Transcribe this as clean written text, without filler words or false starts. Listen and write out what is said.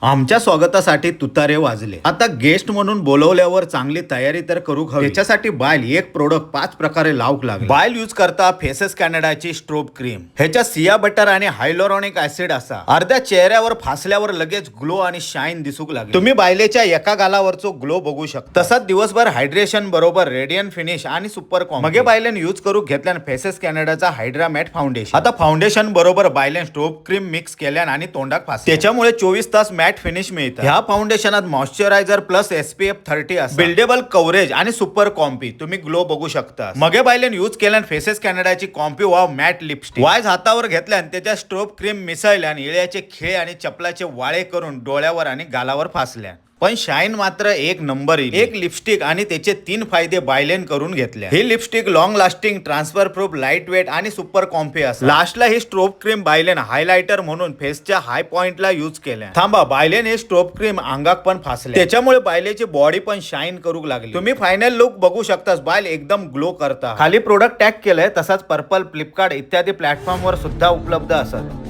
आमच्या स्वागतासाठी तुतारे वाजले. आता गेस्ट म्हणून बोलवल्यावर चांगली तयारी तर करू हवी. त्याच्यासाठी बायल एक प्रोडक्ट पाच प्रकारे लावूक लागली. बायल यूज करता फेसेस कॅनडाची स्ट्रोब क्रीम. ह्याच्या सिया बटर आणि हायलोरॉनिक ऍसिड असा. अर्ध्या चेहऱ्यावर फासल्यावर लगेच ग्लो आणि शाईन दिसूक लागले. तुम्ही बायलेच्या एका गालावरचो ग्लो बघू शकता. तसाच दिवसभर हायड्रेशन बरोबर रेडियन फिनिश आणि सुपर कॉम. मगे बायलेन यूज करू घेतल्यान फेसेस कॅनडाचा हायड्रा मॅट फाउंडेशन. आता फाउंडेशन बरोबर बायलेन स्ट्रोब क्रीम मिक्स केल्यान आणि तोंडाक फास, त्याच्यामुळे 24 तास मॅट फिनिश मिळतं. ह्या फाउंडेशनात moisturiser plus SPF 30, buildable coverage आणि सुपर कॉम्पी. तुम्ही ग्लो बघू शकता. मगे बायलेन यूज केल्यान फेसेस कॅनडाची कॉम्पी वाव मॅट लिपस्टिक. वायज हातावर घेतल्यान त्याच्या स्ट्रोब क्रीम मिसळल्यान इळ्याचे खेळ आणि चपलाचे वाळे करून डोळ्यावर आणि गालावर फासल्या, पण शाईन मात्र एक नंबर येईल. एक लिपस्टिक आणि त्याचे तीन फायदे बायलेन करून घेतले. ही lipstick long lasting, transfer proof, light weight आणि सुपर कॉम्फी असते. लास्टला ही स्ट्रोब क्रीम बायलेन हायलायटर म्हणून फेसच्या हाय पॉइंटला यूज केल्या. थांबा, बायलेन हे स्ट्रोब क्रीम अंगाक पण फासले, त्याच्यामुळे बायलेची बॉडी पण शाईन करू लागली. तुम्ही फायनल लुक बघू शकता, बायल एकदम ग्लो करता. खाली प्रोडक्ट टॅग केलंय. तसाच पर्पल, फ्लिपकार्ट इत्यादी प्लॅटफॉर्मवर सुद्धा उपलब्ध असत.